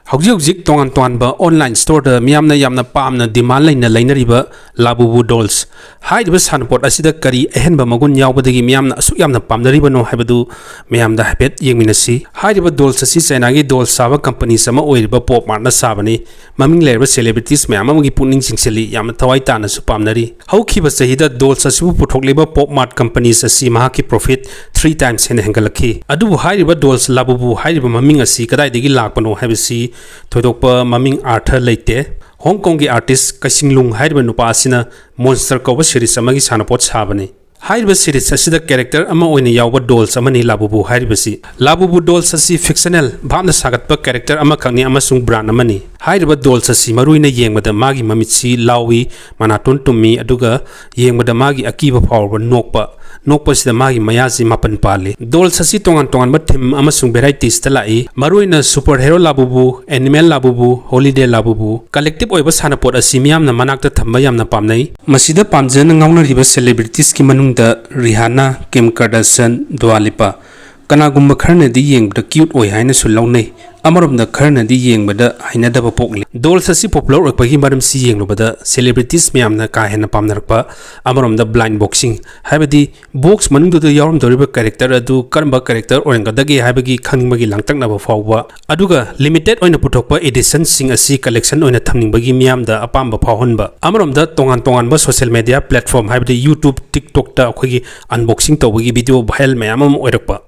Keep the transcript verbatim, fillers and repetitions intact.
ꯍꯧꯖꯤꯛ ꯍꯧꯖꯤꯛ ꯇꯣꯉꯥꯟ ꯇꯣꯉꯥꯟꯕ online storeꯗ ꯃꯤꯌꯥꯝꯅ ꯌꯥꯝꯅ ꯄꯥꯝꯅ demand ꯂꯩꯅ ꯂꯩꯅꯔꯤꯕ Labubu dolls ꯍꯥꯏꯔꯤꯕ ꯁꯥꯟꯅꯄꯣꯠ ꯑꯁꯤꯗ ꯀꯔꯤ ꯑꯍꯦꯟꯕ ꯃꯒꯨꯟ ꯌꯥꯎꯕꯗꯒꯤ ꯃꯤꯌꯥꯝꯅ ꯑꯁꯨꯛ ꯌꯥꯝꯅ ꯄꯥꯝꯅꯔꯤꯕꯅꯣ ꯍꯥꯏꯕꯗꯨ ꯃꯌꯥꯝꯗ ꯍꯥꯏꯐꯦꯠ ꯌꯦꯡꯃꯤꯟꯅꯁꯤ꯫ ꯍꯥꯏꯔꯤꯕ dolls ꯑꯁꯤ ꯆꯥꯏꯅꯥꯒꯤ doll ꯁꯥꯕ companies ꯑꯃ ꯑꯣꯏꯔꯤꯕ Pop Martꯅ ꯁꯥꯕꯅꯤ꯫ ꯃꯃꯤꯡ ꯂꯩꯔꯕ celebrities ꯃꯌꯥꯝ ꯑꯃꯒꯤ ꯄꯨꯛꯅꯤꯡ ꯆꯤꯡꯁꯤꯜꯂꯤ, ꯌꯥꯝꯅ ꯊꯋꯥꯏ ꯇꯥꯅꯁꯨ ꯄꯥꯝꯅꯔꯤ꯫ ꯍꯧꯈꯤꯕ ꯆꯍꯤꯗ dolls ꯑꯁꯤꯕꯨ ꯄꯨꯊꯣꯛꯂꯤꯕ Pop Mart companies ꯑꯁꯤ ꯃꯍꯥꯛꯀꯤ profit three times ꯍꯦꯟꯅ ꯍꯦꯟꯒꯠꯂꯛꯈꯤ꯫ ꯑꯗꯨꯕꯨ ꯍꯥꯏꯔꯤꯕ dolls Labubu ꯍꯥꯏꯔꯤꯕ ꯃꯃꯤꯡ ꯑꯁꯤ ꯀꯗꯥꯏꯗꯒꯤ ꯂꯥꯛꯄꯅꯣ ꯍꯥꯏꯕꯁꯤ ꯊꯣꯏꯗꯣꯛꯄ ꯃꯃꯤꯡ ꯑꯥꯔꯊ ꯂꯩꯇꯦ꯫ ꯍꯣꯡ ꯀꯣꯡꯒꯤ artist ꯀꯩꯁꯤꯡꯂꯨꯡ ꯍꯥꯏꯔꯤꯕ ꯅꯨꯄꯥ ꯑꯁꯤꯅ Monster ꯀꯧꯕ series ꯑꯃꯒꯤ ꯁꯥꯟꯅꯄꯣꯠ ꯁꯥꯕꯅꯤ꯫ ꯍꯥꯏꯔꯤꯕ series ꯑꯁꯤꯗ character ꯑꯃ ꯑꯣꯏꯅ ꯌꯥꯎꯕ dolls ꯑꯃꯅꯤ Labubu ꯍꯥꯏꯔꯤꯕꯁꯤ꯫ Labubu dolls ꯑꯁꯤ fictional ꯚꯥꯞꯅ ꯁꯥꯒꯠꯄ character ꯑꯃꯈꯛꯅꯤ ꯑꯃꯁꯨꯡ brand ꯑꯃꯅꯤ꯫ ꯍꯥꯏꯔꯤꯕ dolls ꯑꯁꯤ ꯃꯔꯨ ꯑꯣꯏꯅ ꯌꯦꯡꯕꯗ ꯃꯥꯒꯤ ꯃꯃꯤꯠꯁꯤ ꯂꯥꯎꯏ, ꯃꯅꯥꯇꯣꯟ ꯇꯨꯝꯃꯤ, ꯑꯗꯨꯒ ꯌꯦꯡꯕꯗ ꯃꯥꯒꯤ ꯑꯀꯤꯕ ꯐꯥꯎꯔꯕ ꯅꯣꯛꯄ, ꯅꯣꯛꯄꯁꯤꯗ ꯃꯥꯒꯤ ꯃꯌꯥꯁꯤ ꯃꯥꯄꯟ ꯄꯥꯜꯂꯤ꯫ Dolls ꯑꯁꯤ ꯇꯣꯉꯥꯟ ꯇꯣꯉꯥꯟꯕ theme ꯑꯃꯁꯨꯡ varieties ꯇ ꯂꯥꯛꯏ꯫ ꯃꯔꯨꯑꯣꯏꯅ superhero Labubu, animal Labubu, holiday Labubu꯫ Collective ꯑꯣꯏꯕ ꯁꯥꯟꯅꯄꯣꯠ ꯑꯁꯤ ꯃꯤꯌꯥꯝꯅ ꯃꯅꯥꯛꯇ ꯊꯝꯕ ꯌꯥꯝꯅ ꯄꯥꯝꯅꯩ꯫ ꯃꯁꯤꯗ ꯄꯥꯝꯖꯅ ꯉꯥꯎꯅꯔꯤꯕ celebrities ꯀꯤ ꯃꯅꯨꯡꯗ Rihanna, Kim Kardashian, Dua Lipa꯫ ꯀꯅꯥꯒꯨꯝꯕ ꯈꯔꯅꯗꯤ ꯌꯦꯡꯕꯗ cute ꯑꯣꯏ ꯍꯥꯏꯅꯁꯨ ꯂꯧꯅꯩ꯫ ꯑꯃꯔꯣꯝꯗ ꯈꯔꯅꯗꯤ ꯌꯦꯡꯕꯗ ꯍꯩꯅꯗꯕ ꯄꯣꯛꯂꯤ꯫ Dolls ꯑꯁꯤ popular ꯑꯣꯏꯔꯛꯄꯒꯤ ꯃꯔꯝꯁꯤ ꯌꯦꯡꯂꯨꯕꯗ celebrities ꯃꯌꯥꯝꯅ ꯀꯥ ꯍꯦꯟꯅ ꯄꯥꯝꯅꯔꯛꯄ, ꯑꯃꯔꯣꯝꯗ blind boxing, ꯍꯥꯏꯕꯗꯤ box ꯃꯅꯨꯡꯗꯨꯗ ꯌꯥꯎꯔꯝꯗꯧꯔꯤꯕ character ꯑꯗꯨ ꯀꯔꯝꯕ character ꯑꯣꯏꯔꯝꯒꯗꯒꯦ ꯍꯥꯏꯕꯒꯤ ꯈꯪꯅꯤꯡꯕꯒꯤ ꯂꯥꯡꯇꯛꯅꯕ ꯐꯥꯎꯕ, ꯑꯗꯨꯒ limited ꯑꯣꯏꯅ ꯄꯨꯊꯣꯛꯄ edition ꯁꯤꯡ ꯑꯁꯤ collection ꯑꯣꯏꯅ ꯊꯝꯅꯤꯡꯕꯒꯤ ꯃꯤꯌꯥꯝꯗ ꯑꯄꯥꯝꯕ ꯐꯥꯎꯍꯟꯕ, ꯑꯃꯔꯣꯝꯗ ꯇꯣꯉꯥꯟ ꯇꯣꯉꯥꯟꯕ social media platform ꯍꯥꯏꯕꯗꯤ YouTube, TikTok ꯇ ꯑꯩꯈꯣꯏꯒꯤ unboxing ꯇꯧꯕꯒꯤ video viral ꯃꯌꯥꯝ ꯑꯃ ꯑꯣꯏꯔꯛꯄ꯫